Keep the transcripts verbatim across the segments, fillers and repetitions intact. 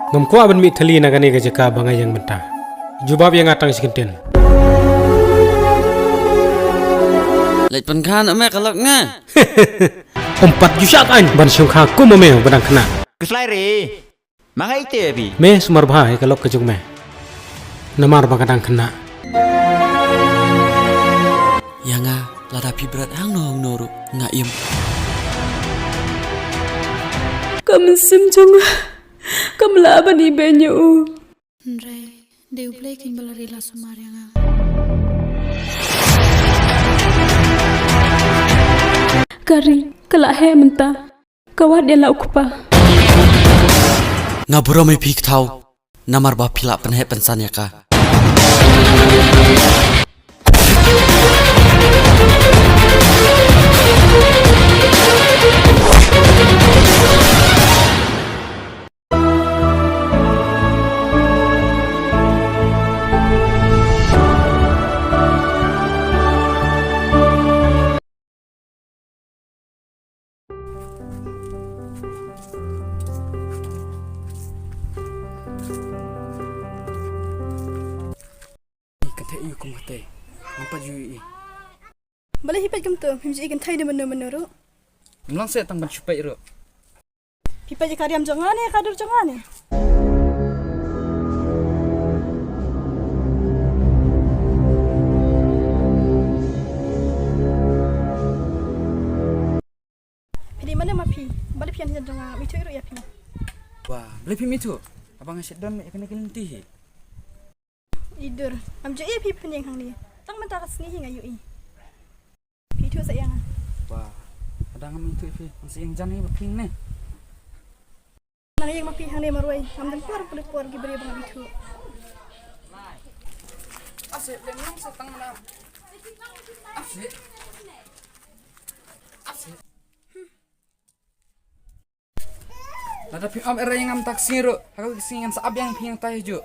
Ngam kwah ban mih thylli na kane ka jaka ba nga ïeng mynta. Jubab ïa nga tang shi kyntien. Leit pynkha noh me ka lok nga. Ym pat ju shah aiñ ban shongkha kum ma me ba dang khynnah. Khuslai re. Ma nga ite phi. Me sumar bha ïa ka lok ka jong me. Namar ba ka dang khynnah. Ïa nga, lada phi bret hangno hangno ruh nga im. Ka mynsiem jong nga kam lah ban ibeiñ ïa u. Hynrei dei U Blei keiñ ba la ri la sumar ïa nga. Ka ri ka la heh mynta. Ka wad ïa la u kpa. Nga burom ïa phi kthaw namar ba phi la pynheh pynsan ïa ka. Kynthei ïa kum kynthei. Ngam pat ju ïohi. Balei phi peit kumto, phim ju ïohi kynthei ne mano mano ruh. Ngam lah seh tang ban shu peit ruh. Phi peit ïa ka riam jong nga ne, ka dur jong nga ne. Phi dei mano ma phi? Balei phi ïeng sha jan jong nga, ngam ithuh ruh ïa phi. Wah, balei phim ithuh? Haba nga shet don ïa kane ka lynti hi. Idur, ngam ju ïohi phi pynïeng hangne. Tang mynta ka sngi hi nga ïohi. Phi ithuh sa ïa nga. Wah, lada ngam ithuh ïa phi, ngan sa ïeng jan hi ba phi ne. Nang ïeng ma phi hangne marwei, ngam don por pule por ki briew ba ngam ithuh. Ase, lem nang sa tang na. Ase. Ase. Lada phi ap era ïa nga mynta ka sngi ruh, ha ka sngi ngan sa ap ïa phi hangta hi juh.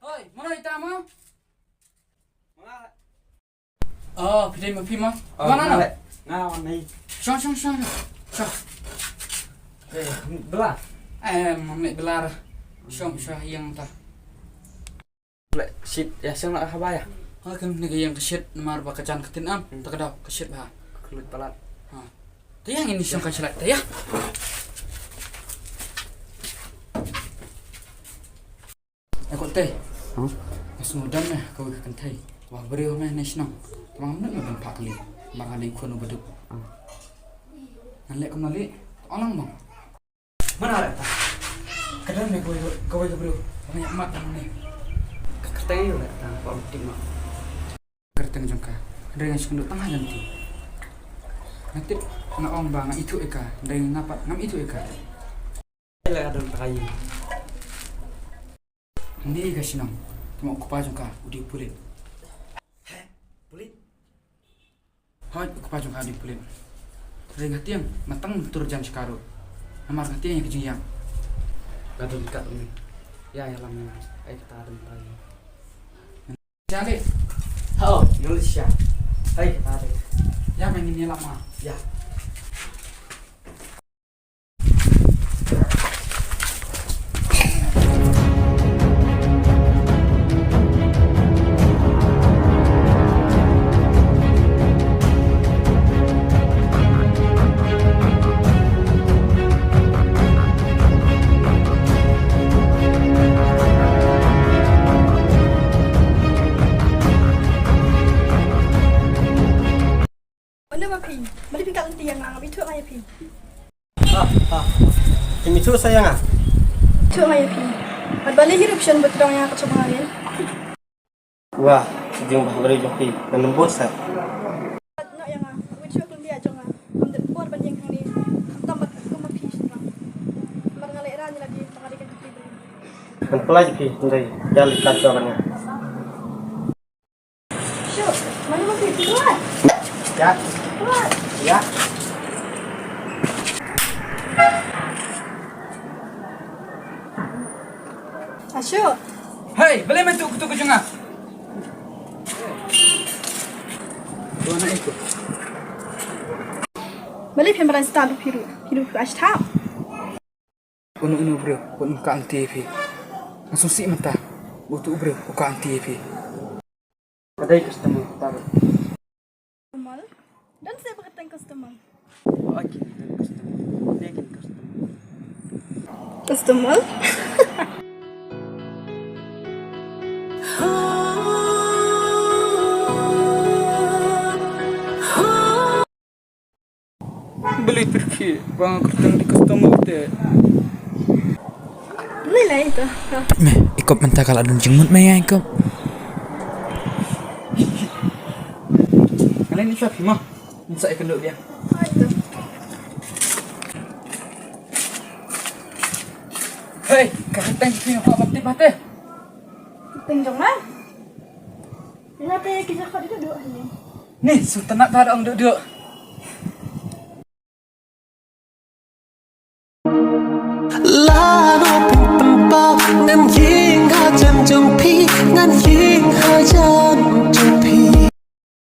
Hoi, mano ita mo? Oh, phi dei ma phi mo? Oh, mana nga no? Leh. Nga wan nei. Shong, shong, shong. Shong. Eh, bla. Eh, ma me bla. Shong, shong ïeng ta. Leh, shit, ïa shong la haba ïa. Ha kan ne ka ïeng ka shit namar ba ka jan ka tin am. Hmm. Ta ka daw ka shit ba. Ka lut palat. Ha. Ta ïa ngin shong ka shilak ta ïa. Eh, ko te. Huh? Nga sngewdon me kawei ka kynthei. Wah, briew me ne shnong. Tang mynta me ban phah kali. Ba nga dei khun u baduk. Huh? Ngan leh kumno leh? Ong lang bang. Mana leh ta? Ka don me kawei, kawei ka briew. Ba nga ïa mat tang ne. Ka kyrteng aïu leh ta? Ba u tip ma. Kyrteng jong ka. Hynrei nga sngewdon tang ha lynti. Nga tip, nga ong ba nga ithuh ïa ka. Hynrei nga pat ngam ithuh ïa ka. Leh ka don trai. Hynrei ka shnong, tang u kpa jong ka u dei u pulit. He? Pulit? Hooid, u kpa jong ka u dei u pulit. Hynrei nga tieng, nga tang tur jan shika ruh. Namar nga tieng ïa ka jingïap. Ka don kat uni. Ïa, ïa lam ïa. Ai kata don trai. Jale. Hao, Malaysia. Hai, kata dei. Ïa, ngin ïalap ma. Ïa. Ynda ma phi, balei phi kat lynti ïa nga, ngam ithuh nga ïa phi. Ha, ha. Phim ithuh sa ïa nga? Ithuh nga ïa phi. Bad balei hi ruh phi shon bad kdong ïa nga kat shaba nga rit? Wah, jingbha briew jong phi, ngan ym bud sa. Bad noh ïa nga, wit shuh ka lynti jong nga. Ngam don por ban ïeng hangne, khamtam bad kum ma phi shynrang. Namar nga lehrain ïa lade ba nga dei ka kynthei briew. Ngan pynlait ïa phi, hynrei ïa leit kat shuwa bad nga. Shuh, mano ma phi, phi wan? Ïa. Wan. Ïa. Ah, shuh. Hei, balei me tuh kutu ka jong nga? Balei phi mareh star phi ruh, phi ruh ash thaw. Uno uno u briew un kah lynti ïa phi. Nga sngewsih mynta uto u briew u kah lynti ïa phi. Ka dei customer ta ruh. Customer? Don seh ba kyrteng customer. Oi, kin kyrteng customer. Dei kin customer. Customer? Balei pyrkhi ba nga kyrteng dei customer te? Balei lai to? Me, i Kop mynta ka la don jingmut me ïa i Kop. Kane ni sa phi ma. Ni sa i kynduh dia. Hei, ka kyrteng phi ma ba tip ba te. Kyrteng jong ma. Ina te ki sa khot duh duh ni. Ni, sultanat ta dong duh duh.